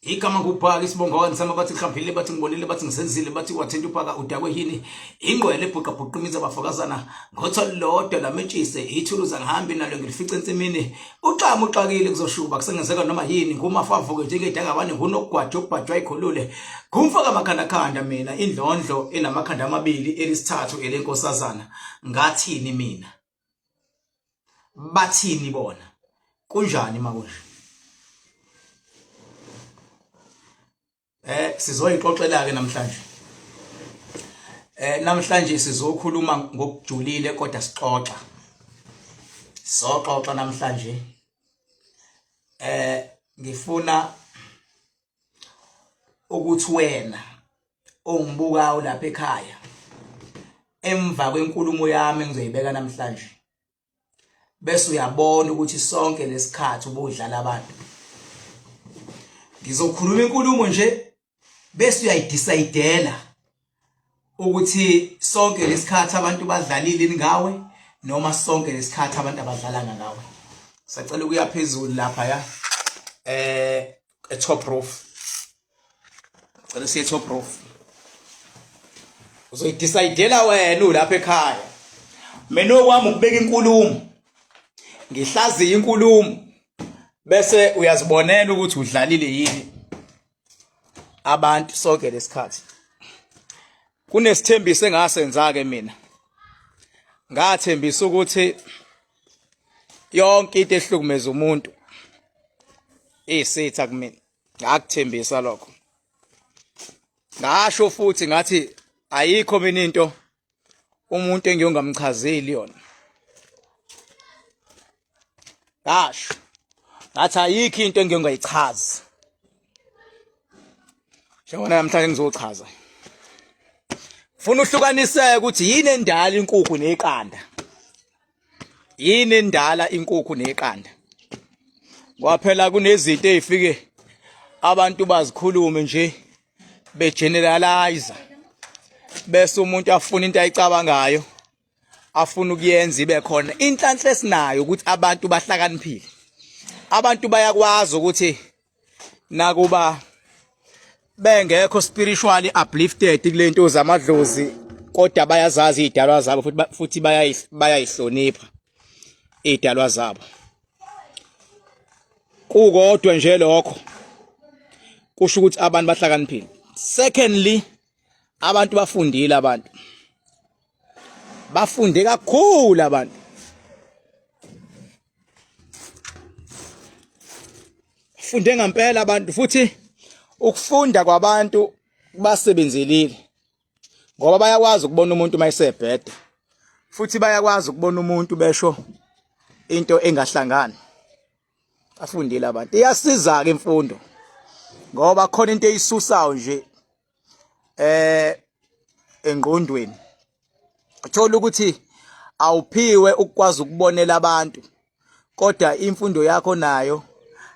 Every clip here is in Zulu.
Igama ngubhaka isibongo kanisama bathi ngihambile bathi ngibonile bathi ngisenzile bathi wathinta ubhaka udakwe yini ingqwele ebhuqa bhuqa imizi abafokazana ngotho lodwa lametshise ithuluza ngihambi nalo ngilifice ensimini uxama uxakile kuzoshuba kusengenzeka noma yini ngumafavuke njengedangabane ngunogwaja obhajwa ikhulule ngumfaka amakhandakhanda mina indlondlo enamakhanda amabili elisithathu elenkosazana ngathini mina Bathini bona? Kunjani makunje? Sizoyixoxela ke namhlanje. Namhlanje sizokhuluma ngokujulile kodwa sixoxa. Soxoxa namhlanje. Ngifuna ukuthi wena ongibukayo lapha ekhaya emva kwenkulumo yami engizoyibeka namhlanje bese uyabona ukuthi sonke lesikhathi ubudlala abantu ngizokhuluma inkulumo nje bese uyayidecidela ukuthi sonke lesikhathi abantu badlalile ngawe noma sonke lesikhathi abantu abadlalanga ngawe. Sacela ukuya phezulu lapha ya e-top roof. Cela siye top roof. Uzoyidecidela wena ulapha ekhaya. Mina okwami ukubeka inkulumo. Ngihlaziya inkulumo bese uyazibonela ukuthi udlalile yini abantu sonke lesikhathi. Kunesithembiso engasenza ke mina. Ngathembisa ukuthi yonke into ehlukumeza umuntu isitha kumina. Ngakuthembisa lokho. Ngasho futhi ngathi ayikho mina into umuntu engiyongamchazeli yona. Ngasho ngathi ayikho into engiyongayichazi. Njengoba namhlanje ngizochaza. Funa uhlukaniseke ukuthi yini endala inkukhu neqanda. Yini endala inkukhu neqanda. Kwaphela kunezinto ezifike abantu bazikhulume nje begeneralize bese umuntu afuna into ayicabangayo afuna ukuyenza ibe khona. Inhlanhla esinayo ukuthi abantu bahlakaniphile, abantu bayakwazi ukuthi nakuba bengekho spiritually uplifted kule nto zamadlozi kodwa bayazazi izidalwa zabo futhi bayayihlonipha izidalwa zabo. Kukodwa nje lokho kusho ukuthi abantu bahlakaniphile. Secondly, abantu bafundile, abantu bafunde kakhulu, abantu funde ngempela abantu, futhi ukufunda kwabantu kubasebenzelile ngoba bayakwazi ukubona umuntu uma esebheda, futhi bayakwazi ukubona umuntu besho into engahlangani. Bafundile abantu. Iyasiza-ke imfundo ngoba khona into eyisusayo nje engqondweni. Uthola ukuthi awuphiwe ukukwazi ukubonela abantu kodwa imfundo yakho nayo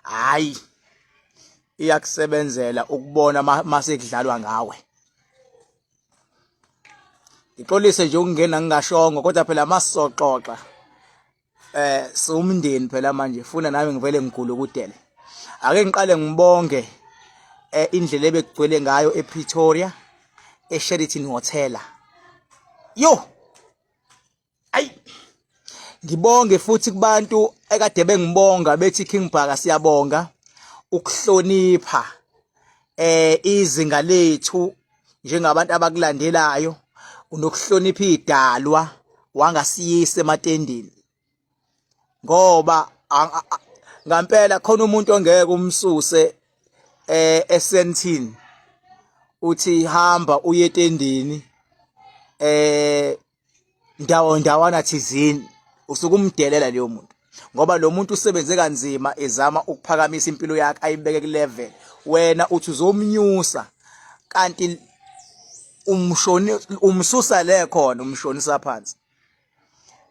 hayi iyakusebenzela ukubona mase kudlalwa ngawe. Ngixolise nje ukungena ngingashongo kodwa phela masizoxoxa siwumndeni phela manje, funa nami ngivele ngigule kudele. Ake ngiqale ngibonge indlela ebekugcwele ngayo ePretoria eSheraton Hotel. Yo! Ayi ngibonge futhi kubantu ekade bengibonga bethi King Bhaka siyabonga ukuhlonipha izinga lethu njengabantu abakulandelayo, unokuhlonipha idalwa wangasiyisa ematendeni ngoba ngampela khona umuntu ongeke umsuse esentini uthi hamba uye etendeni ndawo ndawana thizini, usuke umdelela leyo muntu ngoba lo muntu usebenze kanzima ezama ukuphakamisa impilo yakhe ayibeke kulevel, wena uthi uzomnyusa kanti umshoni umsusa le khona umshonisa phansi.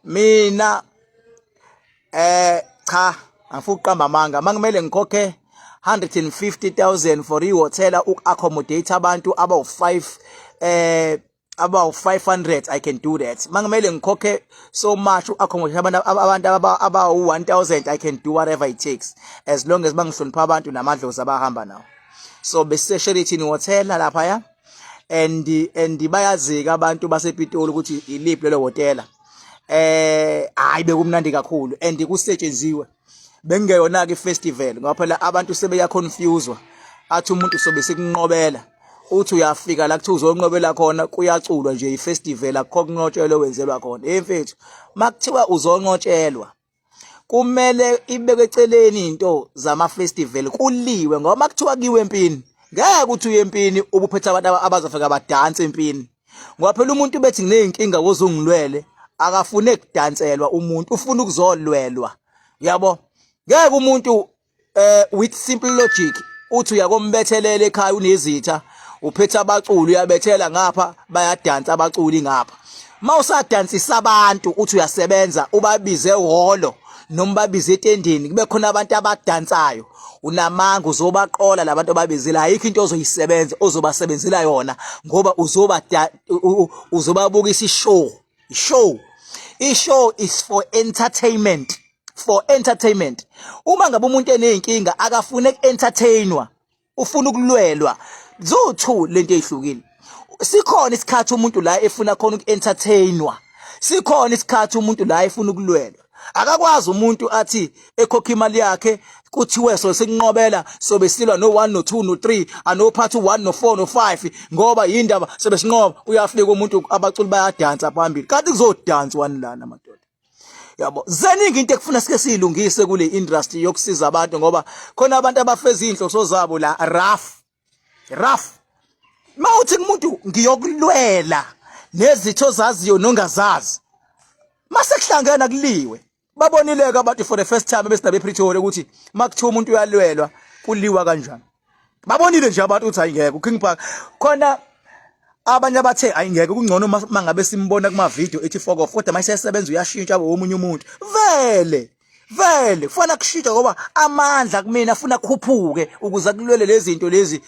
Mina cha, angifuni ukuqamba amanga, mangimele ngikhokhe 150,000 for ihotela uku-accommodate abantu abawu-5 abawu-500, I can do that. Mangimele ngikhokhe so much uku-accommodate abantu abawu-1000, I can do whatever it takes as long as bangihlonipha abantu namadlozi abahamba nawo. So bese Sheraton Hotel lapha ya and bayazika abantu basePitoli ukuthi iliphi lelo hotela. Hayi, bekumnandi kakhulu and kusetshenziwe. Bengeyona ke festival ngoba phela abantu sebeya confuse, athi umuntu sobe sekunqobela, uthi uyafika la kuthiwa uzonqobela khona, kuyaculwa nje, ifestival, akukho kunqotshelwa wenzelwa khona. Hey mfethu, makuthiwa uzonqotshelwa, kumele ibeke eceleni into zama festival, kuliwe, ngoba makuthiwa kiwe empini, ngeke uthi uye empini ubuphethe abantu abazofika badanse empini, ngoba phela umuntu bethi ngineyinkinga, wozongilwele, akafune kudanselwa umuntu, ufuna ukuzolwelwa, yabo. Ngeke umuntu, with simple logic, uthi uyakombethelela ekhaya unezitha, uphethe abaculi, uyabethela ngapha, bayadansa abaculi ngapha, mawusadansisa abantu, uthi uyasebenza, ubabize ehholo noma babize etendeni, kube khona abantu abadansayo, unamanga, uzobaqola labantu ababizile. Ayikho into ozoyisebenza ozobasebenzela yona, ngoba uzoba uzobabukisa ishow. Ishow, ishow is for entertainment, for entertainment. Uma ngabe umuntu eneyinkinga, akafune ku-entertainwa, ufuna ukulwelwa. Zo-two lento eyihlukile. Sikhona isikhathi umuntu la efuna khona uku-entertainwa, sikhona isikhathi umuntu la efuna ukulwelwa. Akakwazi umuntu athi ekhokha imali yakhe, kuthiwe so sekunqobela, sobe silwa no-1, no-2, no-3, anophathi u-1, no-4, no-5, ngoba yindaba sobe sinqoba. Uyafika umuntu, abaculi bayadansa phambili, kanti kuzodanswani lana, madoda? Yabo, zeningi into ekufuna sike siyilungise kule industry yokusiza abantu, ngoba khona abantu abafeza inhloso zabo la rough rough. Mawuthi kumuntu ngiyokulwela nezitho zaziyo nongazazi, mase kuhlangana kuliwe. Babonileke abantu for the first time besindabe ePretoria ukuthi makuthiwa umuntu uyalwelwa, kuliwa kanjani. Babonile nje abantu ukuthi ayingeke uKing Bhaka khona. Abanye abathe ayingeke, kungcono mangabe simbona kuma video ethi fuck off, kodwa mayisesebenza uyashintsha abe omunye umuntu. Vele vele kufana kushintsha, ngoba amandla kumina afuna khuphuke ukuze kulwele lezi zinto lezi,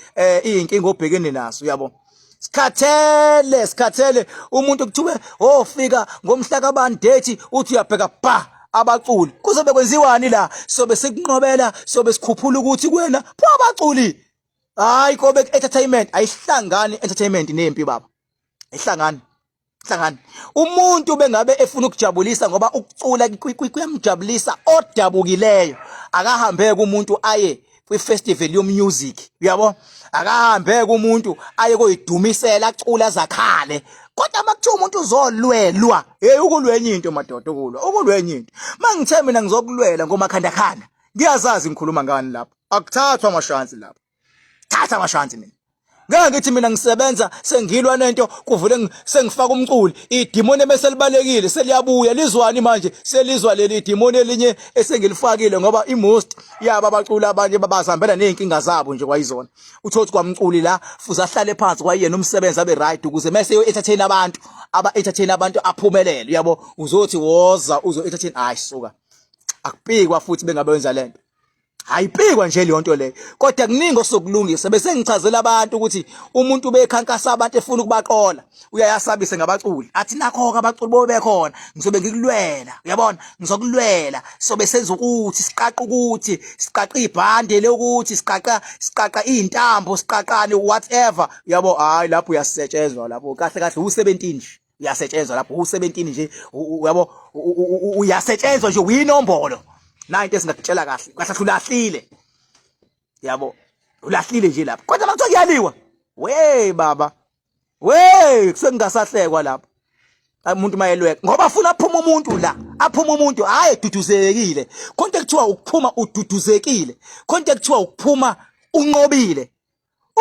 izinkinga obhekene nazo, uyabo. Sikhathele, sikhathele. Umuntu kuthiwe ofika ngomhla kabani date, uthi uyabheka ba abaculi, kuzobe kwenziwani la? Sobe sikunqobela, sobe sikhuphula ukuthi kuwena pho abaculi. Hayi, kobe entertainment ayihlangani, entertainment nempi baba ayihlangani, hlangani. Umuntu bengabe efuna ukujabulisa, ngoba ukucula kuyamjabulisa odabukileyo, akahambe kumuntu aye kwi-festival yomusic, uyabo. Akahambe kumuntu aye koyidumisela, acula zakhale. Kodwa makuthiwa umuntu uzolwelwa, hey, ukulwa enye into madoda, ukulwa, ukulwa enye into. Mangithe mina ngizokulwela ngomakhandakhanda, ngiyazazi ngikhuluma ngani lapho. Akuthathwa amashansi lapho, thatha amashansi. Mina ngeke ngithi mina ngisebenza, sengilwa nento, kuvule sengifaka umculi, idimoni ebese libalekile seliyabuya, lizwani manje? Selizwa leli idimoni elinye esengilifakile, ngoba imost yaba abaculi abanye babazihambela nezinkinga zabo nje kwayizona. Uthothi kwamculi la fuze ahlale phansi kwayena umsebenzi abe right, ukuze mase yo entertain abantu, aba entertain abantu, aphumelele, uyabo. Uzothi woza uzo entertain, hayi suka, akupikwa futhi bengabe wenza lento, ayipikwa nje leyo nto leyo. Kodwa kuningi osokulungisa. Bese ngichazela abantu ukuthi umuntu bekhankasa abantu efuna ukubaqola, uyayasabise ngabaculi, athi nakho ke abaculi bobe bekhona, ngizobe ngikulwela, uyabona, ngizokulwela, sobe senza ukuthi siqaqa, ukuthi siqaqa ibhande lokuthi siqaqa, siqaqa izintambo, siqaqane, whatever, uyabo. Hayi, lapho uyasetshenzwa lapho kahle kahle, u17 nje uyasetshenzwa lapho, u17 nje, uyabo, uyasetshenzwa nje, uyinombolo. Na into esingakutshela kahle kahle, ulahlile, yabo, ulahlile nje lapho. Kodwa makuthiwa kuyaliwa, we baba we, kusengasahlekwa lapho. Umuntu mayelweka ngoba afuna aphuma umuntu la, aphuma umuntu, hayi, eduduzekile. Konke kuthiwa ukuphuma ududuzekile, konke kuthiwa ukuphuma unqobile.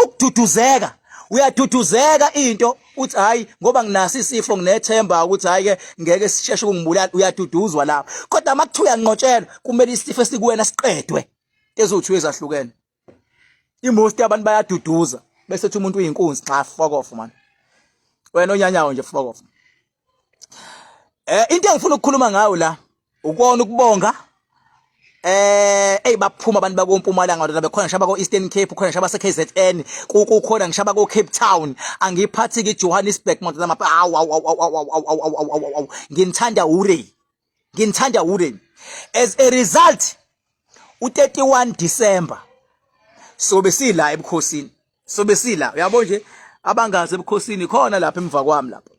Ukududuzeka, uyaduduzeka into uthi hayi, ngoba nginaso isifo, nginethemba ukuthi hayi ke ngeke sisheshe ukungibulala, uyaduduzwa lapho. Kodwa makuthiwa uyanqotshelwa, kumele isifo esikuwena siqedwe. Ezothiwa ezahlukene, imost abantu bayaduduza bese ethi umuntu uyinkunzi. Cha, fuck off man, wena onyanyawo nje, fuck off. Into engifuna ukukhuluma ngayo la ukona ukubonga. Ey, baphuma abantu bakoMpumalanga madoda, bekhona ngisho abako Eastern Cape, khona ngisho abase KZN, kukhona ngisho abako Cape Town, angiphathi ke Johannesburg madoda. Awu awu awu awu awu awu awu awu awu, nginithanda ure, nginithanda ure. As a result, u31 December Sobe sila ebukhosini, sobe sila, uyabo nje abangazi ebukhosini khona lapha emva kwami lapha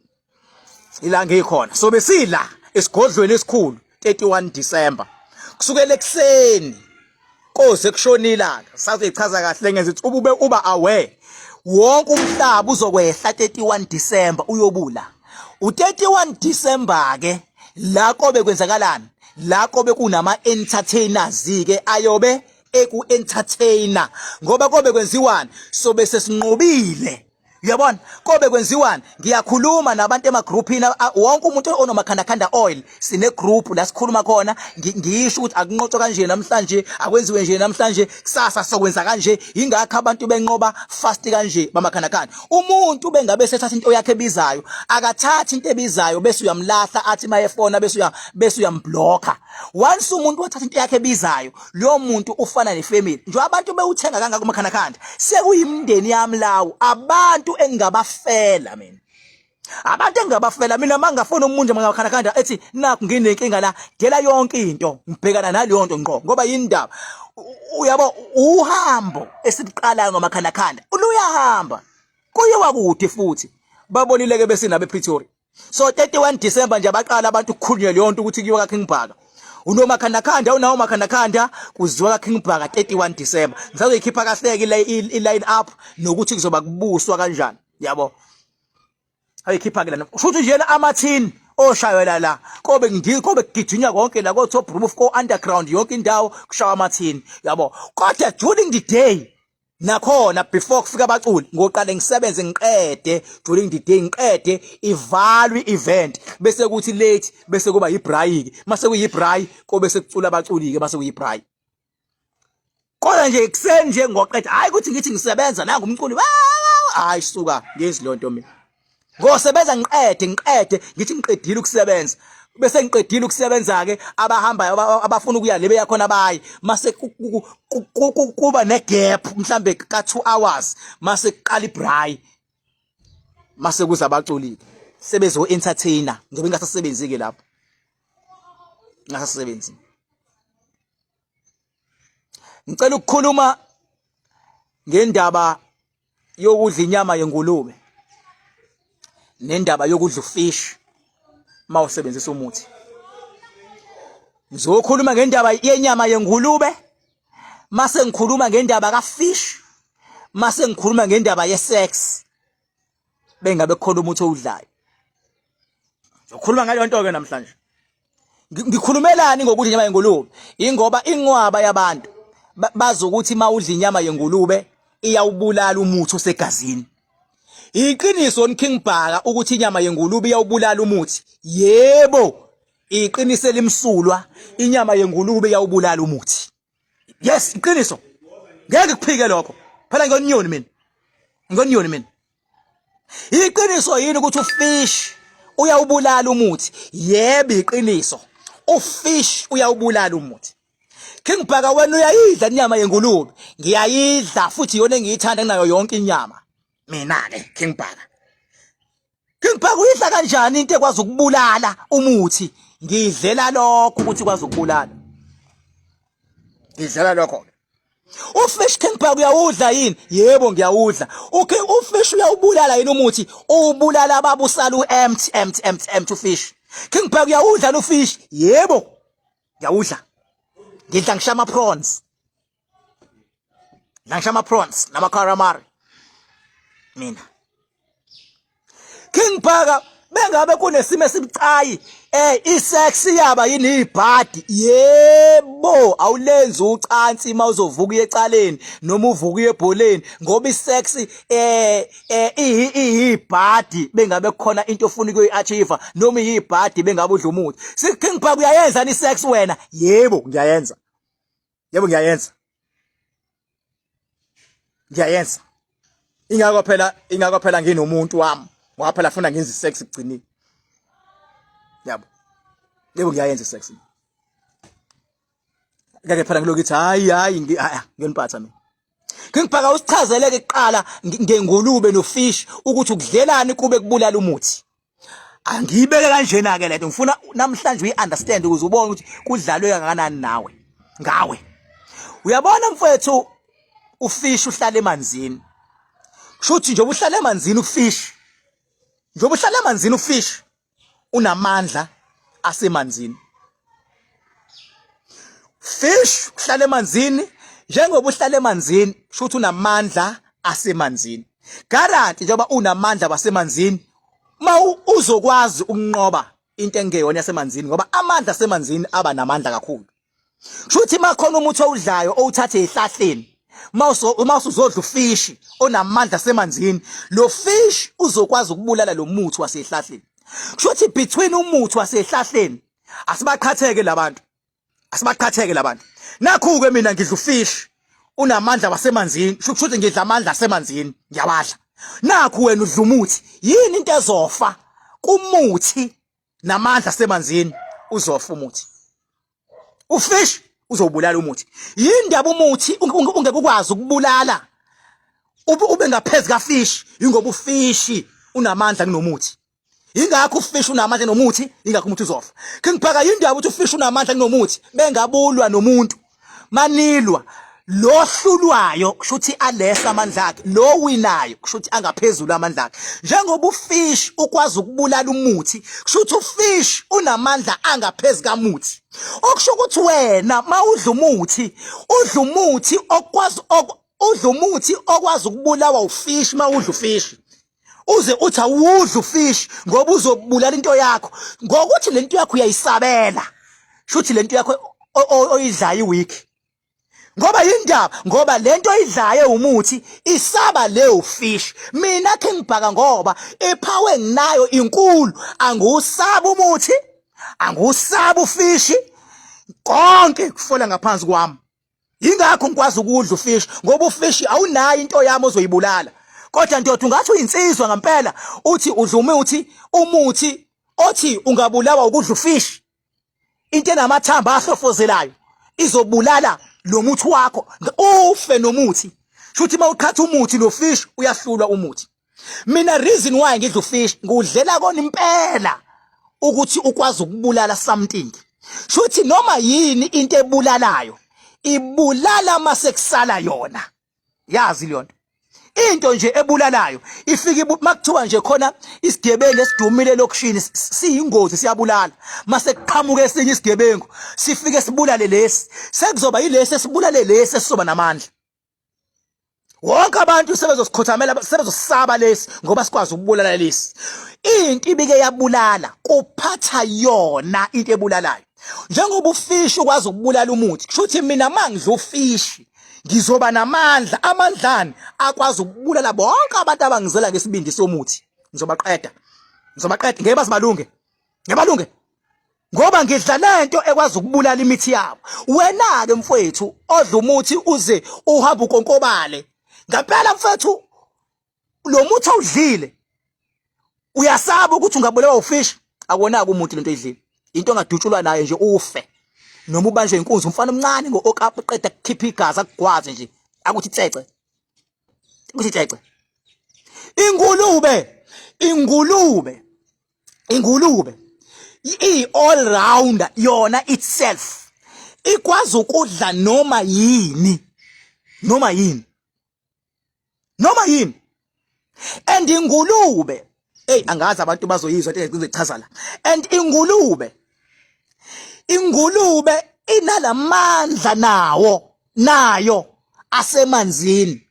ila ngikhona. Sobe sila esigodlweni esikhulu 31 December kusukela ekuseni koze kushonila. Sazoyichaza kahle ngenza ukuthi ubube uba aware wonke umhlaba uzokwehla 31 December uyobula. U31 December ke la kobe kwenzakalani, la kobe kunama entertainers ke ayobe eku entertainer ngoba kobe kwenziwani, sobe sesinqobile. Uyabona kobe kwenziwani? Ngiyakhuluma nabantu emagroupini, wonke umuntu onomakhandakhanda oil, sine group la sikhuluma khona. Ngisho ukuthi akunqotshwa kanje namhlanje, akwenziwe nje namhlanje, kusasa sokwenza kanje. Ingakho abantu benqoba fast kanje bamakhandakhanda. Umuntu bengabe sethatha into yakhe ebizayo, akathathi into ebizayo bese uyamlahla, athi mayefona bese uya bese uyamblocka. Once umuntu wathatha into yakhe ebizayo, loyo muntu ufana nefamily nje. Abantu bewuthenga kangaka umakhanakhanda, sekuyimndeni yami lawo, abantu engingabafela mina, abantu engingabafela mina. Mangafona umuntu ngamakhanakhanda ethi nakhu nginenkinga la, dela yonke into, ngibhekana naleyo nto ngqo, ngoba yindaba uyabo uhambo esiqalayo ngamakhanakhanda luyahamba kuyiwa kude futhi. Babonile ke besinabo ePretoria. So 31 December nje abaqala abantu ukukhulunywa leyo nto ukuthi kuyiwa kaKing Bhaka, unomakhandakhanda, unawo makhandakhanda, kuziwa kaKing Bhaka 31 December. Ngisazoyikhipha kahleke i-line up nokuthi kuzoba kubuswa kanjani, yabo. Ayikhipha ke lana, kusho nje amathini oshayela la kobe kobe kugijinywa konke la ko top roof, ko underground, yonke indawo kushawa amathini, yabo. Kodwa during the day nakhona, before kufika abaculi, ngoqale ngisebenze ngiqede during the day, ngiqede ivalwe event, bese kuthi late bese kuba yibraai ke. Mase kuyibraai kobe sekucula abaculi ke, mase kuyibraai. Kodwa nje ekuseni nje ngoqeda, hayi ukuthi ngithi ngisebenza nanga umculi, hayi suka, ngenzi lonto mina. Ngosebenza ngiqede, ngiqede ngithi ngiqedile ukusebenza, bese ngiqedile ukusebenza ke, abahambayo abafuna ukuya lebe yakhona bayi. Mase kuba ne gap mhlambe ka 2 hours, mase kuqala ibraai, mase kuza abaculi sebezo entertainer. Ngizobe ngingasasebenzi ke lapho, ngingasasebenzi. Ngicela ukukhuluma ngendaba yokudla inyama yengulube nendaba yokudla ufish mawusebenzisa umuthi. Ngizokhuluma ngendaba yenyama yengulube, mase ngikhuluma ngendaba kafish, mase ngikhuluma ngendaba yesex bengabe kukhona umuthi owudlayo. Ngizokhuluma ngaleyo nto ke namhlanje. Ngikhulumelani ngokudla inyama yengulube? Ingoba inqwaba yabantu bazokuthi mawudla inyama yengulube iyawubulala umuthi osegazini. Iqiniso King Bhaka ukuthi inyama yengulube iyawubulala umuthi? Yebo, iqiniso elimsulwa, inyama yengulube iyawubulala umuthi. Yes, iqiniso, ngeke kuphike lokho phela, ngiyonyoni mina, ngiyonyoni mina. Iqiniso yini ukuthi ufish uyawubulala umuthi? Yebo, iqiniso, ufish uyawubulala umuthi. King Bhaka, wena uyayidla inyama yengulube? Ngiyayidla, futhi iyona engiyithanda kunayo yonke inyama mina ke, King Bhaka. King Bhaka, uyidla kanjani into ekwazi ukubulala umuthi? Ngidlela lokho ukuthi ikwazi ukubulala, ngidlela lokho. Ufish, King Bhaka, uyawudla yini? Yebo, ngiyawudla. Okay, ufish uyawubulala yini umuthi? Ubulala baba, usala u-empty, empty, empty, empty ufish. King Bhaka, uyawudla ufish? Yebo, ngiyawudla. Ngidla ngisho ama prawns, ngisho ama prawns nama calamari mina. King Bhaka, bengabe kunesimo esibucayi, isex yaba yini ibhadi? Yebo, awulenzi ucansi mawuzovuka uye ecaleni noma uvuka uye ebholeni, ngoba isex iyibhadi bengabe kukhona into ofuna ukuyi-achieve, noma iyibhadi bengabe udla umuthi. King Bhaka, uyayenza ni sex wena? Yebo, ngiyayenza. Yebo, ngiyayenza, ngiyayenza. Ingakho phela nginomuntu wami, ngoba phela funa ngenze isex kugcinile, yabo. Yebo, ngiyayenza isex. Ngeke phela ngilokhu ithi hayi hayi, ngiyoniphatha mina. King Bhaka, usichazeleke kuqala ngengulube nofish ukuthi ukudlelani kube kubulala umuthi. Angiyibeke kanjena ke lento, ngifuna namhlanje uyi-understand ukuze ubone ukuthi kudlalwe kangakanani nawe ngawe. Uyabona mfethu, Ufish uhlala emanzini. Kushuthi nje uhlala emanzini ufish. Njengoba uhlala emanzini ufish unamandla asemanzini. Fish uhlala emanzini njengoba uhlala emanzini kusho ukuthi unamandla asemanzini. Guarantee njengoba unamandla wasemanzini uma uzokwazi ukunqoba into engeyona yasemanzini ngoba amandla asemanzini aba namandla kakhulu. Shuthi makhona umuthi owudlayo owuthathe ehlahleni uma usuzodla ufishi onamandla semanzini lo fish uzokwazi ukubulala lo muthi wasehlahleni. Kushuthi between umuthi wasehlahleni asibaqhatheke labantu. Asibaqhatheke labantu. Nakhu ke mina ngidla ufish unamandla wasemanzini shuthi ngidla amandla asemanzini ngiyawadla. Nakhu wena udla umuthi yini into ezofa kumuthi namandla asemanzini uzofa umuthi. Ufish uzobulala umuthi. Yindaba umuthi ungeke ukwazi ukubulala ube ngaphezu kafish ingoba ufishi unamandla kunomuthi. Ingakho ufish unamandla nomuthi, ingakho umuthi uzofa. King Bhaka yindaba ukuthi ufish unamandla kunomuthi bengabulwa nomuntu. Manilwa lo hlulwayo kusho ukuthi alesa amandla akhe lo winayo kusho ukuthi angaphezulu amandla akhe njengoba ufish ukwazi ukubulala umuthi kusho ukuthi ufish unamandla angaphezu kamuthi okusho ukuthi wena mawudla umuthi udla umuthi okwazi udla umuthi okwazi ukubulawa ufish mawudla ufish uze uthi awudli ufish ngoba uzobulala into yakho ngokuthi lento yakho uyayisabela shuthi lento yakho oyidlayo iweek ngoba yindaba ngoba lento oyidlayo umuthi isaba leyo fish mina khe ngibhaka ngoba ipower nginayo inkulu angiwusaba umuthi angiwusaba ufishi konke kufola ngaphansi kwami Yingakho ngikwazi ukudla ufish ngoba ufish awunayo into yami ozoyibulala. Kodwa ndoda ungathi uyinsizwa ngempela uthi udla umuthi umuthi othi ungabulawa ukudla ufish. Into enamathambo ahlofozelayo izobulala lo muthi wakho ufe nomuthi. Shuthi mawuqhatha umuthi no fish uyahlulwa umuthi. Mina reason why ngidla ufish ngudlela kona impela ukuthi ukwazi ukubulala something. Shuthi noma yini into ebulalayo ibulala mase kusala yona. Yazi leyo nto. Into nje ebulalayo ifike makuthiwa nje khona isigebengu esidumile elokishini siyingozi siyabulala mase kuqhamuka esinye isigebengu sifike sibulale lesi sekuzoba yilesi esibulale lesi esizoba namandla wonke abantu sebezosikhothamela sebezosaba lesi ngoba sikwazi ukubulala lesi into ibike yabulala kuphatha yona into ebulalayo njengoba ufishi ukwazi ukubulala umuthi kusho ukuthi mina mangidla ufishi ngizoba namandla amandlani akwazi ukubulala bonke abantu abangizela ngesibindi somuthi ngizobaqeda ngizobaqeda ngeke bazibalunge ngeke balunge ngoba ngidla lento ekwazi ukubulala imithi yabo wena ke mfowethu odla umuthi uze uhambe ukonkobale ngempela mfowethu lo muthi awudlile uyasaba ukuthi ungabulawa ufish akuwonaka umuntu lento oyidlile into ongadutshulwa nayo nje ufe noma ubanjwe inkunzi umfana omncane ngo-okap uqeda kukhipha igazi akugwaze nje akuthi tsece kuthi tsece ingulube ingulube ingulube i all rounder yona itself ikwazi ukudla noma yini noma yini noma yini and ingulube hey angazi abantu bazoyizwa into engizoyichaza la and ingulube ingulube inalamandla nawo nayo asemanzini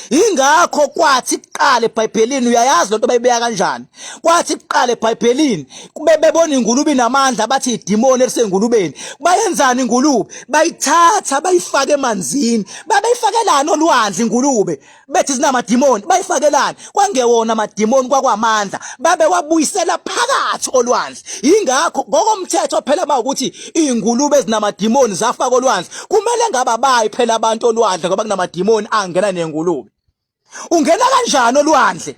Ingakho kwathi kuqala eBhayibhelini uyayazi lento bayibeka kanjani. Kwathi kuqala eBhayibhelini kube bebona ingulube inamandla bathi idimoni elisengulubeni. Bayenzani ingulube? Bayithatha bayifaka emanzini. Babeyifakelani olwandle ingulube? Bethi zinamadimoni bayifakelani? Kwangewona amadimoni kwakwamandla. Babe wabuyisela phakathi olwandle. Ingakho ngokomthetho phela mawukuthi ingulube ezinamadimoni zafaka olwandle kumele ngabe bayi phela abantu olwandle ngoba kunamadimoni angena nengulube. Ungena kanjani olwandle?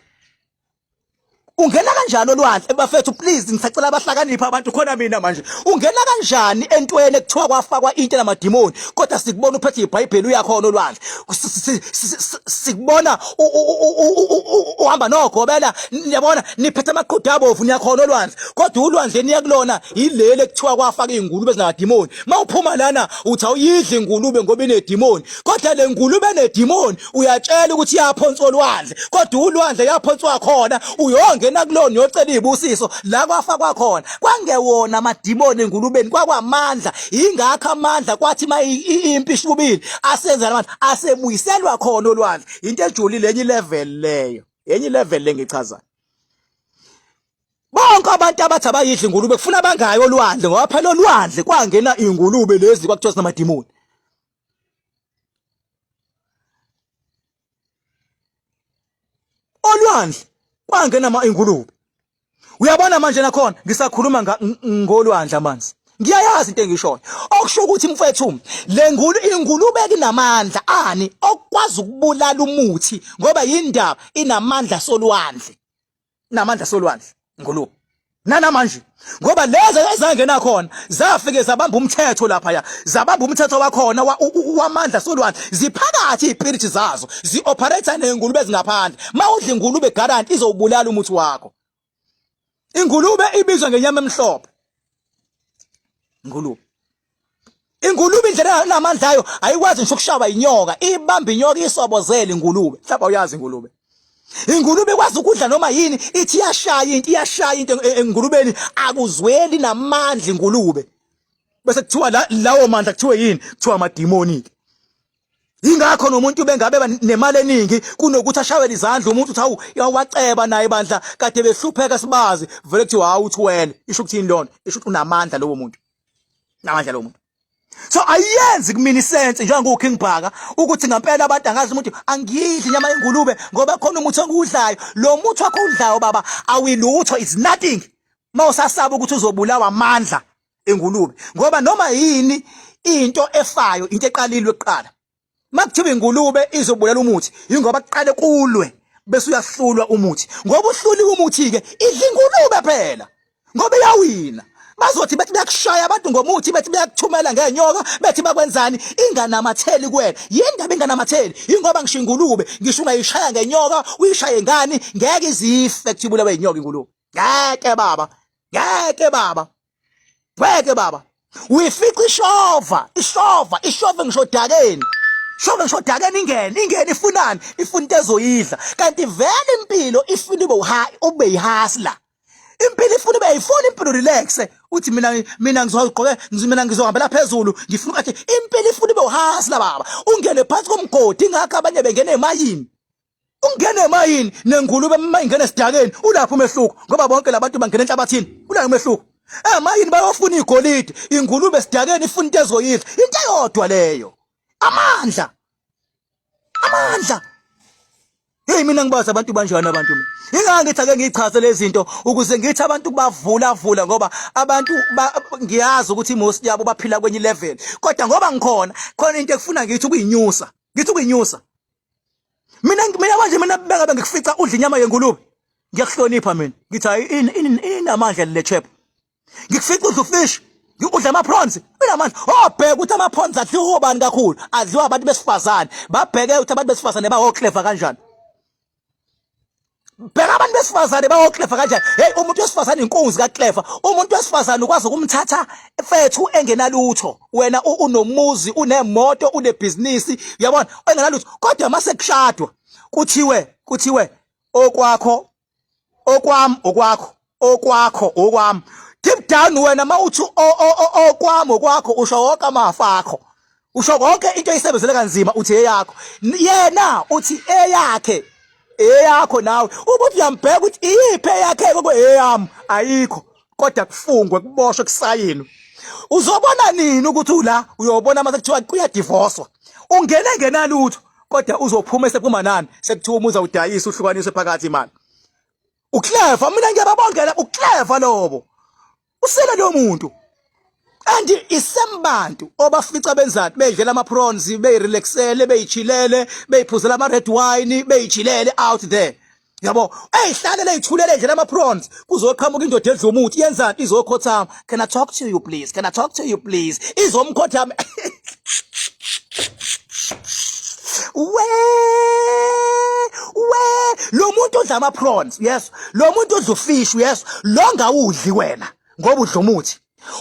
Ungena kanjani olwandle bafethu please ngisacela abahlakanipha abantu khona mina manje. Ungena kanjani entweni ekuthiwa kwafakwa into namadimoni kodwa sikubona uphethe iBhayibheli uyakhona olwandle. Sikubona uhamba nogobela niyabona niphethe amaqhudu abovu niyakhona olwandle kodwa ulwandle niya kulona yileli ekuthiwa kwafaka izingulube ezinamadimoni. Mawuphuma lana uthi awuyidli ingulube ngoba inedimoni kodwa le ngulube enedimoni uyatshela ukuthi yaphonswa olwandle kodwa ulwandle yaphonswa khona uyongena kulona uyocela izibusiso la kwafakwa khona kwangewona amadimoni engulubeni kwakwamandla ingakho amandla kwathi ma impi ishubile asenza amandla asebuyiselwa khona olwandle into ejulile enye level leyo enye level lengichazayo bonke abantu abathi abayidli ingulube kufuna bangayi olwandle ngoba phela olwandle kwangena ingulube lezi kwakuthiwa sinamadimoni Olwandle kwangena ama ingulube. Uyabona manje nakhona ngisakhuluma ngolwandle amanzi. Ngiyayazi into engishoyo. Okusho ukuthi mfethu le ngulu ingulube kinamandla ani okwazi ukubulala umuthi ngoba yindaba inamandla solwandle. Namandla solwandle ngulube nanamanje ngoba lezo ezangena khona zafike zabamba umthetho lapha ya zabamba umthetho wakhona wamandla solwandle ziphakathi izipiriti zazo zi-operate nengulube ezingaphandle mawudla ingulube guarantee izowubulala umuthi wakho ingulube ibizwa ngenyama emhlophe ingulube Ingulube indlela enamandla ayo ayikwazi ngisho ukushawa inyoka, ibamba inyoka isobozele ingulube. Mhlawumbe awuyazi ingulube. Ingulube ikwazi ukudla noma yini, ithi iyashaya into, iyashaya into engulubeni, akuzweli namandla ingulube. Bese kuthiwa lawo mandla kuthiwe yini? Kuthiwa amadimoni ke. Ingakho nomuntu bengabe nemali eningi kunokuthi ashawele izandla umuntu uthi hawu waceba naye bandla kade behlupheka sibazi vele kuthiwa hawu uthwele isho ukuthini lona isho ukuthi unamandla lowo muntu namandla lowo muntu so ayenzi kumina isense njengoba uKing Bhaka ukuthi ngempela abantu angazi umuntu angiyidli inyama yengulube ngoba khona umuthi ongiwudlayo lo muthi wakho udlayo baba awilutho is nothing mawusasaba ukuthi uzobulawa amandla engulube ngoba noma yini into efayo into eqalilwe kuqala makuthiwa ingulube izobulala umuthi ingoba kuqale kulwe bese uyahlulwa umuthi ngoba uhluliwe umuthi ke idla ingulube phela ngoba iyawina bazothi bethi beyakushaya abantu ngomuthi bethi beyakuthumela ngenyoka bethi bakwenzani inganamatheli kuwena yindaba inganamatheli ingoba ngisho ingulube ngisho ungayishaya ngenyoka uyishaye ngani ngeke izife kuthi ibulawe inyoka ingulube ngeke baba ngeke baba ngeke baba uyifica ishova ishova ishova ngisho dakeni shova ngisho dakeni ingene ingene ifunani ifuna into ezoyidla kanti vele impilo ifuna ube ube yihustler impilo ifuna ube ifuna impilo relax uthi mina mina ngizogqoke mina ngizohambela phezulu ngifuna ukuthi impilo ifuna ube uhustler baba ungene phansi komgodi ingakho abanye bengene emayini Ungene emayini nengulube uma ingena esidakeni ulapho umehluko ngoba bonke labantu bangena enhlabathini ulayo umehluko. Emayini bayofuna igolide ingulube esidakeni ifuna into ezoyidla into eyodwa leyo. Amandla. Amandla. Hey mina ngibazi abantu banjani abantu mina. Ingakho ngithi ake ngichaze lezi zinto ukuze ngithi abantu bavula vula ngoba abantu ngiyazi ukuthi most yabo baphila kwenye level. Kodwa ngoba ngikhona khona into ekufuna ngithi ukuyinyusa. Ngithi ukuyinyusa. Mina mina manje mina beka bengikufica udla inyama yengulube. Ngiyakuhlonipha mina. Ngithi hayi inamandla le chap. Ngikufica udla ufish. Udla ama prawns. Inamandla. Oh bheka ukuthi ama prawns adliwa obani kakhulu. Adliwa abantu besifazane. Babheke ukuthi abantu besifazane bawo clever kanjani. Bheka abantu besifazane bawoklefa kanjani. Hey umuntu wesifazane inkunzi kaklefa. Umuntu wesifazane ukwazi ukumthatha fethu engenalutho. Wena unomuzi, unemoto, unebhizinisi, uyabona? Engenalutho. Kodwa mase kushadwa kuthiwe kuthiwe okwakho okwami okwakho okwakho okwami. Deep down wena mawuthi okwami okwakho usho wonke amafa akho. Usho konke into oyisebenzele kanzima uthi eyakho. Yena uthi eyakhe eyakho nawe. Ubuthi uyambheka ukuthi iyiphi eyakhe kweyami ayikho. Kodwa kufungwe kuboshwe kusayinwe. Uzobona nini ukuthi ula uyobona mase kuthiwa kuyadivorcewa. Ungene ngenalutho kodwa uzophuma esephuma nani sekuthiwa umuzi awudayisa uhlukaniswe phakathi imali. Uclever mina ngiyababongela uclever lobo. Usele lo muntu. And isembantu obafica benzani bedlela ama prawns beyirelaxele beyichilele beyiphuzela ama red wine beyichilele out there. Yabo, eyihlalele ithulele nje lama prawns kuzoqhamuka indoda edla umuthi yenzani izokhothama. Can I talk to you please? Can I talk to you please? Izomkhothama. We we lo muntu odla ama prawns, yes. Lo muntu odla ufish, yes. Lo ngawudli wena ngoba udla umuthi.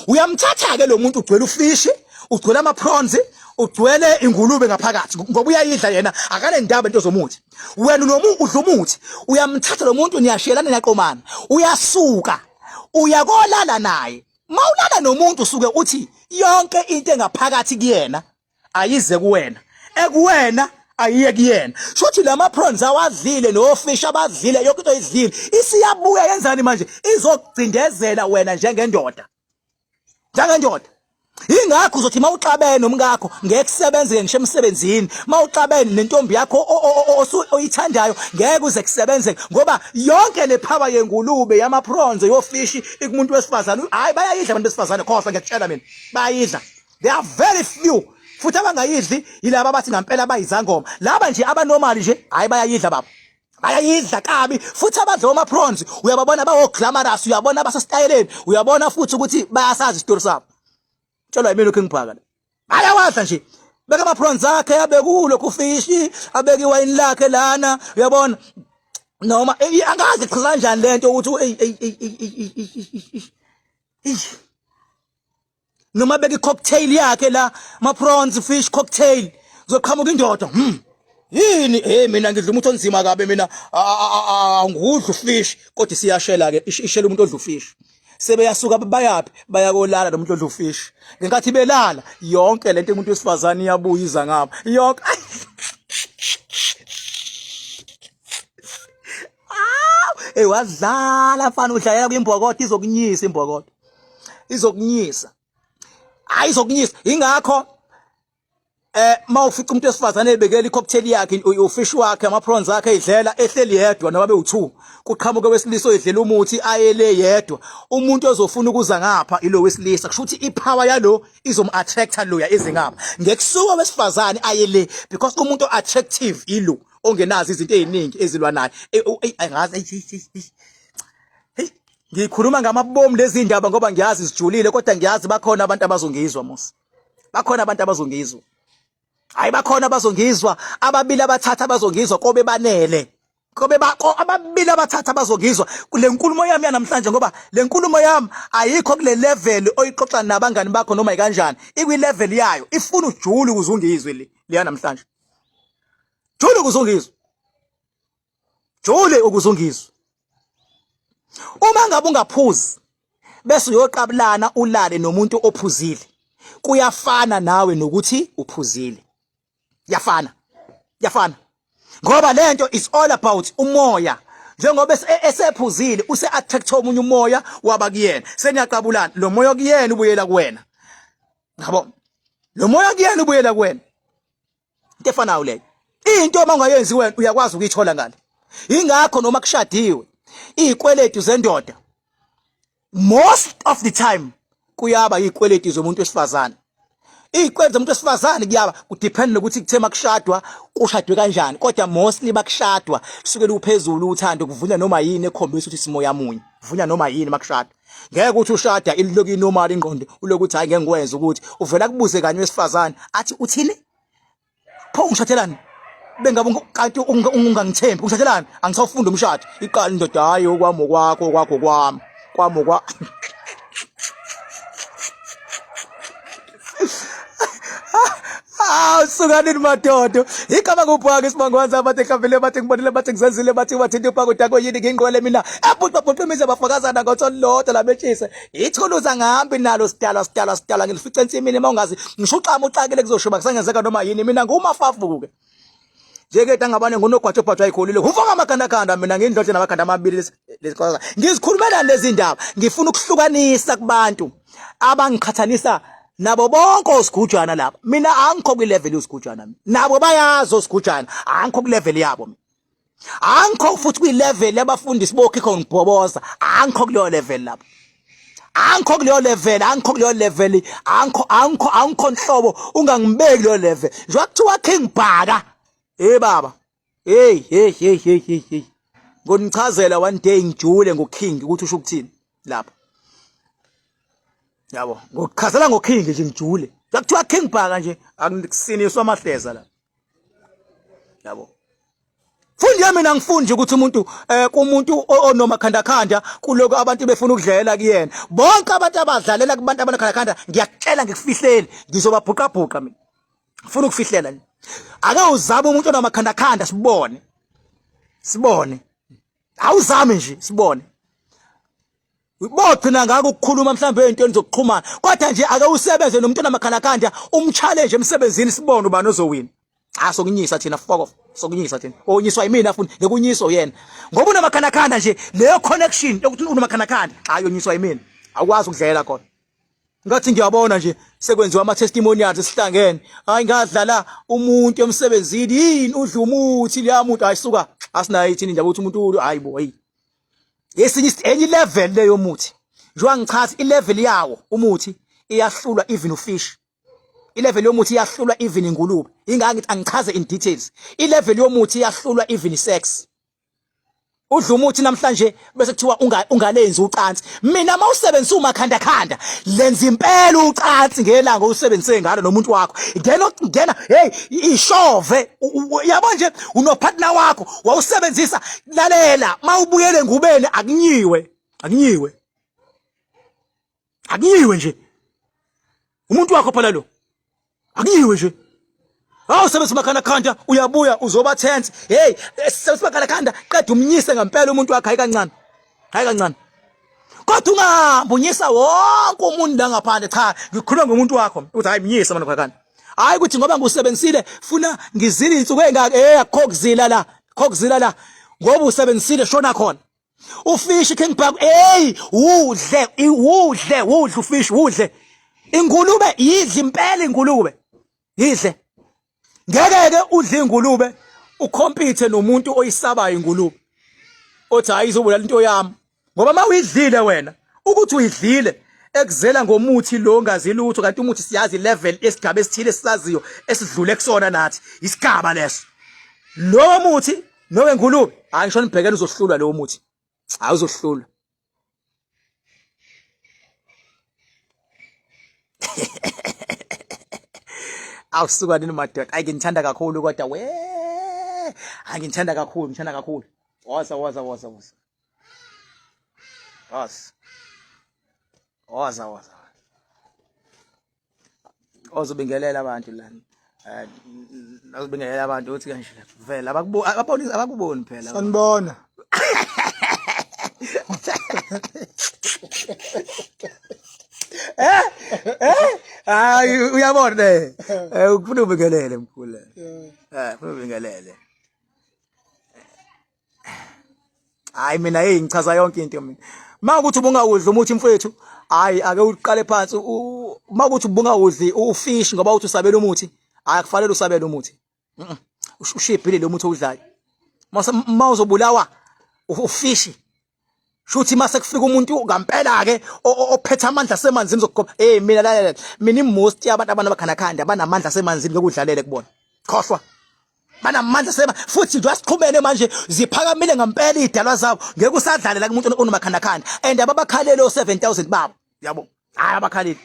Uyamthatha ke lo muntu ugcwele ufishi, ugcwele ama prawns, ugcwele ingulube ngaphakathi ngoba uyayidla yena akanendaba into zomuthi. Wena nomu udla umuthi, uyamthatha lo muntu niyashiyelana niyaqomana. Uyasuka uyakolala naye. Mawulala nomuntu usuke uthi yonke into engaphakathi kuyena ayize kuwena ekuwena ayiye kuyena shuthi lama prawns awadlile nofish abadlile yonke into oyidlile isiyabuya yenzani manje izokugcindezela wena njengendoda njengendoda ingakho uzothi mawuxabene nomkakho ngeke kusebenzeke ngisho emsebenzini mawuxabene nentombi yakho oyithandayo ngeke uze kusebenzeke ngoba yonke le power yengulube yama prawns yofishi ikumuntu wesifazane hayi bayayidla abantu besifazane khohlwa ngiyakutshela mina bayayidla There are very few futhi abangayidli yilaba abathi ngampela bayizangoma laba nje abanomali nje hayi bayayidla baba bayayidla kabi futhi abadla oma prawns uyababona bawo glamorous uyabona basesitayeleni uyabona futhi ukuthi bayasazi isitori sabo tshelwa yimina uKing Bhaka bayawadla nje beka ama prawns akhe abekulo kufishi abeke iwayini lakhe lana uyabona noma angazi chaza kanjani lento ukuthi ey ey ey ey noma beka i-cocktail yakhe la ma-prawns fish cocktail kuzoqhamuka indoda yini hey mina ngidla umuthi onzima kabi mina angudla ufish kodwa isiyashela ke ishela umuntu odla ufish sebeyasuka bayaphi bayakolala nomuntu odla ufish ngenkathi belala yonke lento umuntu wesifazane iyabuya iza ngapha yonke Hey wadlala mfana udlalela kwimbokodo izokunyisa imbokodo izokunyisa hayi izokunyisa ingakho eh mawufica umuntu wesifazane ebekela icocktail yakhe ufish wakhe ama prawns akhe edlela ehleli yedwa noma bewu2 kuqhamuke wesilisa oyidlela umuthi ayele yedwa umuntu ozofuna ukuza ngapha ilo wesilisa kusho ukuthi ipower yalo izom attractor loya ezingapha ngekusuka wesifazane ayele because umuntu attractive ilo ongenazo izinto eziningi ezilwa naye angazi hey ngikhuluma ngamabomu lezi ndaba ngoba ngiyazi zijulile kodwa ngiyazi bakhona abantu abazongizwa mos bakhona abantu abazongizwa hayi bakhona abazongizwa ababili abathatha abazongizwa kobe banele kobe bako ababili abathatha abazongizwa kule nkulumo yami yanamhlanje ngoba le nkulumo yami ayikho kule level oyixoxa nabangani bakho noma ikanjani ikwi level yayo ifuna ujule ukuze ungizwe le leya namhlanje jule ukuze ungizwe jule ukuze ungizwe uma ngabe ungaphuzi bese uyoqabulana ulale nomuntu ophuzile kuyafana nawe nokuthi uphuzile yafana yafana ngoba lento is all about umoya njengoba esephuzile use attract omunye umoya waba kuyena seniyaqabulana lo moya kuyena ubuyela kuwena yabo lo moya kuyena ubuyela kuwena into efanayo leyo into uma ungayenzi wena uyakwazi ukuyithola ngale ingakho noma kushadiwe izikweletu zendoda most of the time kuyaba izikweletu zomuntu wesifazane izikweletu zomuntu wesifazane kuyaba kudepend nokuthi kuthe makushadwa kushadwe kanjani kodwa mostly makushadwa kusuke luphezulu uthando kuvunywa noma yini ekhombisa ukuthi simoya munye vunywa noma yini makushadwa ngeke ukuthi ushada ilokhu inormal ingqondo ulokuthi hayi ngeke ngikwenze ukuthi uvela kubuze kanye wesifazane athi uthini pho ungishathelani bengabe kanti ungangithembi ungishathelani angisawufunda umshado iqala indoda hayi okwami okwakho okwakho kwami kwami okwa Ah, sukanini madodo. Igama kubhaka isibangwanza abathe khambile bathe ngibonile bathe ngizenzile bathe bathinta upako dako yini ngingqwele mina. Ebhuqa bhuqa imizi abafakazana ngotholodwa labetshise. Ithuluza ngihambi nalo sidalwa sidalwa sidalwa ngilifice ensimini uma ungazi ngisho uxama uxakile kuzoshuba kusangenzeka noma yini mina ngumafavuke. Njeke tangabane ngunogwajo bhajwa ayikhulile. Ufaka amakhanda mina ngindlodle namakhanda amabili lesikhwasa. Ngizikhulumela lezi ndaba ngifuna ukuhlukanisa kubantu abangiqhathanisa nabo bonke osigujana laba. Mina angikho kwi level yosigujana mina. Nabo bayazi osigujana angikho ku level yabo mina. Angikho futhi kwi level yabafundisi bokhikho ngibhoboza. Angikho kuleyo level lapho. Angikho kuleyo level, angikho kuleyo level, angikho angikho angikho nhlobo ungangibeki leyo level. Njengoba kuthiwa King Bhaka. Hey baba. Hey hey hey hey hey. Ngonichazela one day ngijule ngoKing ukuthi usho ukuthini lapha. Yabo, ngokuchazela ngoKing nje ngijule. Kuthiwa King Bhaka nje akusiniswa amahleza la. Yabo. Fundi yami mina ngifundi nje ukuthi umuntu eh kumuntu onomakhanda khanda kuloko abantu befuna ukudlela kuyena. Bonke abantu abadlalela kubantu abanokhanda khanda ngiyakutshela ngikufihleli ngizobabhuqa bhuqa mina. Ngifuna ukufihlela nje. Ake uzame umuntu onomakhanda khanda sibone. Sibone. Awuzame nje sibone. Bogcina ngako ukukhuluma mhlawumbe ezintweni zokuxhumana kodwa nje ake usebenze nomuntu onamakhalakanda umchallenge emsebenzini sibone ubani ozowina. Cha sokunyisa thina fuck off sokunyisa thina. Onyiswa yimina futhi ngekunyiswa uyena. Ngoba unamakhalakanda nje leyo connection yokuthi unamakhalakanda hayi onyiswa yimina. Awukwazi ukudlela khona. Ngathi ngiyabona nje sekwenziwa ama testimonials esihlangene. Hayi ngadlala umuntu emsebenzini yini udla umuthi leya muntu ayisuka asinayo ithini indaba ukuthi umuntu hayi bo hey. Esinye enye level leyo muthi. Njengoba ngichaza ilevel yawo umuthi iyahlulwa even ufish. Ilevel yomuthi iyahlulwa even ingulube. Ingaka ngithi angichaze in details. Ilevel yomuthi iyahlulwa even isex. Udla umuthi namhlanje bese kuthiwa ungalenzi ucansi. Mina mawusebenzisa umakhanda khanda lenza impela ucansi ngelanga usebenzise ngalo nomuntu wakho. Ngena ngena hey ishove yabo nje unopartner wakho wawusebenzisa lalela mawubuyele ngubeni akunyiwe akunyiwe akunyiwe nje umuntu wakho phela lo akunyiwe nje Hawu sebenzisa umakhanda khanda uyabuya uzoba tense hey sebenzisa umakhanda khanda qeda umnyise ngempela umuntu wakhe hayi kancane hayi kancane kodwa ungahambi unyisa wonke umuntu la ngaphandle cha ngikhuluma ngomuntu wakho uthi hayi mnyise manje khanda hayi ukuthi ngoba ngiwusebenzisile funa ngizile insuku engaka eh akukho kuzila la akukho kuzila la ngoba usebenzisile shona khona ufish king bug hey udle udle udle ufish udle ingulube yidla impela ingulube yidle ngeke ke udle ingulube ukhompithe nomuntu oyisabayo ingulube othi hayi izobulala into yami ngoba uma uyidlile wena ukuthi uyidlile ekuzela ngomuthi lo ngazi lutho kanti umuthi siyazi level esigaba esithile esisaziyo esidlule kusona nathi isigaba leso lo muthi nowengulube hayi ngisho nibhekene uzohlulwa lowo muthi hayi uzohlulwa awusuka nini madoda ayi ngithanda kakhulu kodwa we hayi ngithanda kakhulu ngithanda kakhulu woza woza woza woza woza woza woza ozobingelela abantu lana eh azobingelela abantu uthi kanje vele abakuboni abakuboni phela sanibona eh eh hayi uyabona eh, eh ufuna ubingelele mkhulu eh ufuna ubingelele hayi mina hey ngichaza yonke into mina uma ukuthi ubungawudli umuthi mfowethu hayi ake uqale phansi uma ukuthi ubungawudli ufish ngoba uthi usabela umuthi hayi akufanele usabele umuthi ushibhile lo muthi owudlayo uma uzobulawa ufishi shuthi mase kufika umuntu ngampela ke ophethe amandla semanzini zokugoba hey mina lalela mina imost yabantu abantu abakhanakhanda banamandla semanzini ngeke kubona khohlwa banamandla sema futhi nje asiqhumene manje ziphakamile ngempela idalwa zabo ngeke usadlalela kumuntu onomakhandakhanda and ababakhalele o7000 babo yabo hayi abakhaleli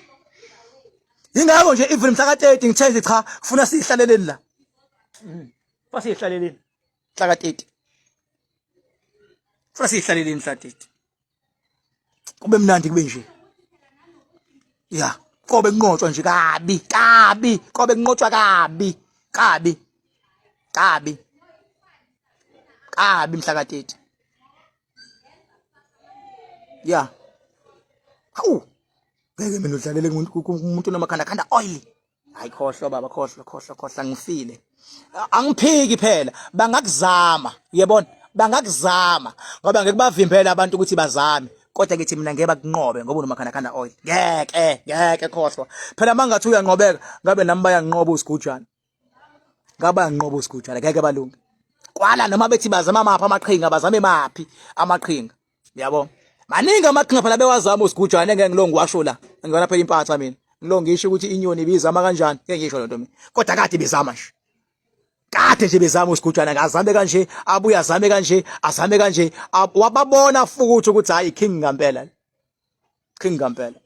ingakho nje even mhla ka-30 ngithe nje cha kufuna sihlaleleni la funa sihlaleleni mhla ka-30 funa sihlaleleni mhla 30 kube mnandi kube nje ya kobe kunqotshwa nje kabi kabi kobe kunqotshwa kabi kabi kabi kabi mhla ka-30 ya hawu ngeke mina udlalele kumuntu onomakhanda khanda oil hayi khohlwa baba khohlwa khohlwa khohlwa ngifile angiphiki phela bangakuzama uyabona bangakuzama ngoba ngeke bavimbele abantu ukuthi bazame kodwa ngithi mina ngeke bakunqobe ngoba unomakhanda oil ngeke ngeke khohlwa phela mangathi uyanqobeka ngabe nami bayanqoba usigujana ngabe bayanqoba usigujana ngeke balunge kwala noma bethi bazama maphi amaqhinga bazame maphi amaqhinga yabo maningi amaqhinga phela bewazama usigujana engeke ngilo ngiwasho la ngiyona phela impatha mina ngilo ngisho ukuthi inyoni ibizama kanjani ngeke ngisho lento mina kodwa kade ibizama nje Kade nje bezama usigujana ngazame kanje, abuye azame kanje, azame kanje, wababona futhi ukuthi hayi king ngampela. King ngampela.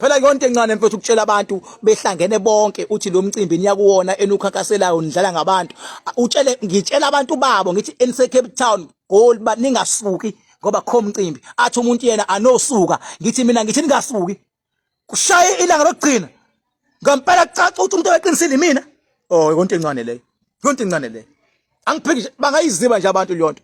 Phela yonke encane mfethu ukutshela abantu behlangene bonke uthi lo mcimbi niyakuwona enukhankaselayo nidlala ngabantu. Utshele ngitshela abantu babo ngithi enise Cape Town goal ba ningasuki ngoba kho mcimbi. Athi umuntu yena anosuka ngithi mina ngithi ningasuki. Kushaye ilanga lokugcina. Ngempela kucaca ukuthi umuntu obeqinisile mina. Oh yonke encane leyo. Yonke encane leyo. Angiphiki nje bangayiziba nje abantu leyonto.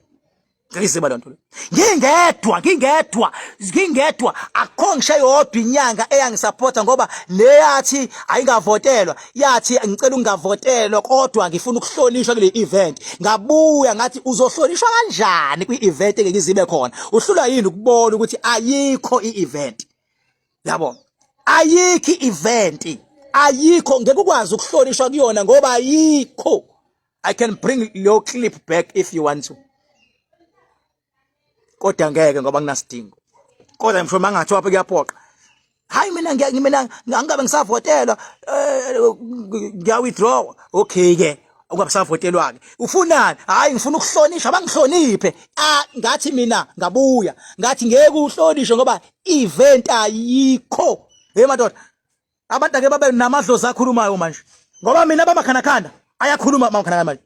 Ngiyiziba lento le. Ngingedwa, ngingedwa, ngingedwa akukho ngisho eyodwa inyanga eyangisupporta ngoba leyathi ayingavotelwa, yathi ngicela ukungavotelwa kodwa ngifuna ukuhlonishwa kule event. Ngabuya ngathi uzohlonishwa kanjani kwi event engeke izibe khona? Uhlulwa yini ukubona ukuthi ayikho i-event? Yabo. Ayikho i-event. Ayikho ngeke ukwazi ukuhlonishwa kuyona ngoba ayikho. I can bring your clip back if you want to. Kodwa ngeke ngoba nginasidingo. Kodwa ngisho mangathiwa apha kuyaphoqa. Hayi mina ngiya mina angabe ngisavotelwa eh, ngiya withdraw. Okay ke ungabe usavotelwa ke. Ufunani? Hayi ngifuna ukuhlonishwa bangihloniphe. Ah ngathi mina ngabuya ngathi ngeke uhlonishwe ngoba event ayikho. Hey madoda Abantu ake babe namadlozi akhulumayo manje. Ngoba mina bamakhandakhanda ayakhuluma amakhandakhanda manje.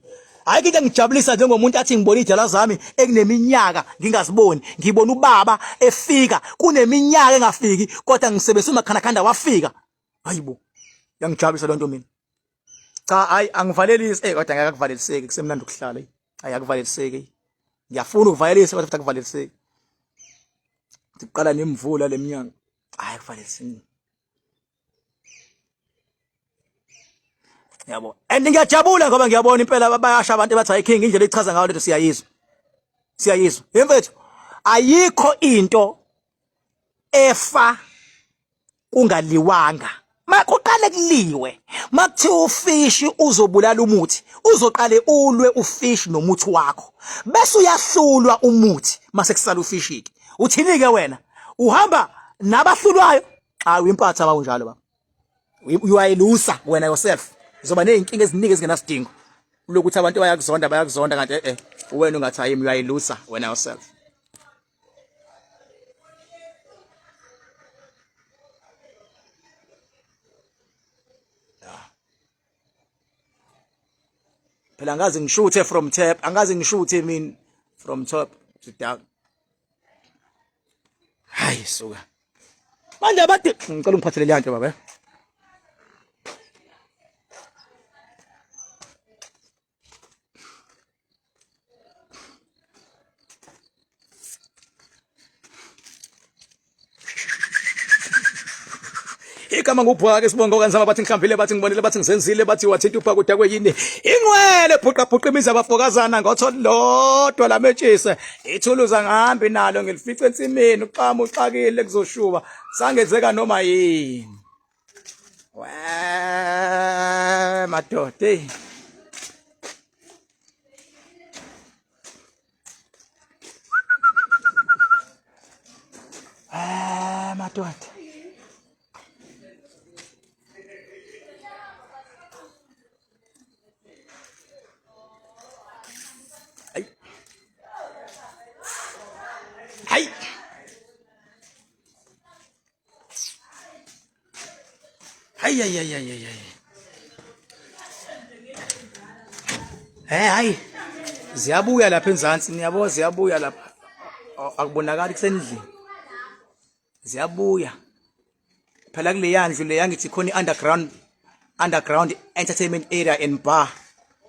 Hayi into engijabulisa njengomuntu athi ngibona idala zami ekuneminyaka ngingaziboni. Ngibona ubaba efika kuneminyaka engafiki kodwa ngisebenzisa umakhandakhanda wafika. Hayibo. Yangijabulisa lonto mina. Cha hayi angivalelisi eh kodwa ngeke akuvaleliseki kusemnandi ukuhlala. Hayi akuvaleliseki. Ngiyafuna ukuvalelisa kodwa futhi akuvaleliseki. Siqala nemvula leminyaka. Hayi akuvaleliseki. Yabo. And ngiyajabula ngoba ngiyabona impela bayasha abantu bathi hayi king indlela echaza ngayo lento siyayizwa. Siyayizwa. Yemfethu ayikho into efa kungaliwanga. Makuqale kuliwe. Makuthiwa ufishi uzobulala umuthi, uzoqale ulwe ufishi nomuthi wakho. Bese uyahlulwa umuthi mase kusala ufishi ke. Uthini ke wena? Uhamba nabahlulwayo? Cha uyimpatha mawunjalo baba. You are a loser wena yourself. Uzoba nezinkinga eziningi ezingenasidingo. Lokuthi abantu bayakuzonda bayakuzonda kanti eh eh wena ungathi hayi you are a loser wena yourself. Phela angaze ngishuthe from top, angaze ngishuthe mina from top to down. Hayi suka. Manje abade ngicela ungiphathele le nto baba. Igama ngubhwake sibongo kanzama bathi ngihlambile bathi ngibonile bathi ngizenzile bathi wathinta uphaka udakwe yini ingcwele bhuqa bhuqa imizi abafokazana ngotho lodwa lametshise ithuluza ngihambi nalo ngilifice ensimini uxama uxakile kuzoshuba sangenzeka noma yini we madoda hey Ah, madoda. Hayi. Hayi. Hayi hayi hayi hayi hayi. Eh hayi. Ziyabuya lapha enzansi niyabo ziyabuya lapha. Akubonakali kusendlini. Ziyabuya. Phela kuleya ndlu leya ngithi khona i-underground underground entertainment area and bar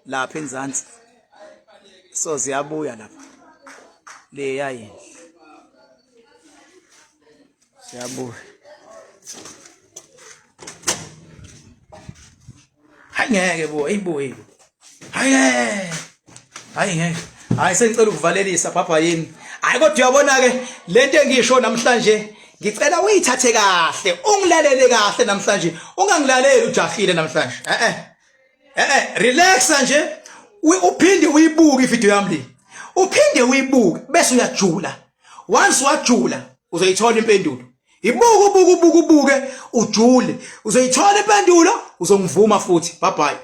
lapha enzansi. So ziyabuya lapha. Leya yindlu. Siyabuya. Hayi ngeke bo, hey bo, hey. Hayi hayi ngeke. Hayi sengicela ukuvalelisa phapha yini. Hayi kodwa uyabona ke lento engisho namhlanje ngicela uyithathe kahle, ungilalele kahle namhlanje. Ungangilaleli ujahile namhlanje. Eh eh. Eh eh relaxa nje uphinde uyibuke ivideo yami le. Uphinde uyibuke bese uyajula. Once wajula uzoyithola impendulo. Ibuke ubuke ubuke ubuke ujule. Uzoyithola impendulo uzongivuma futhi. Bye bye.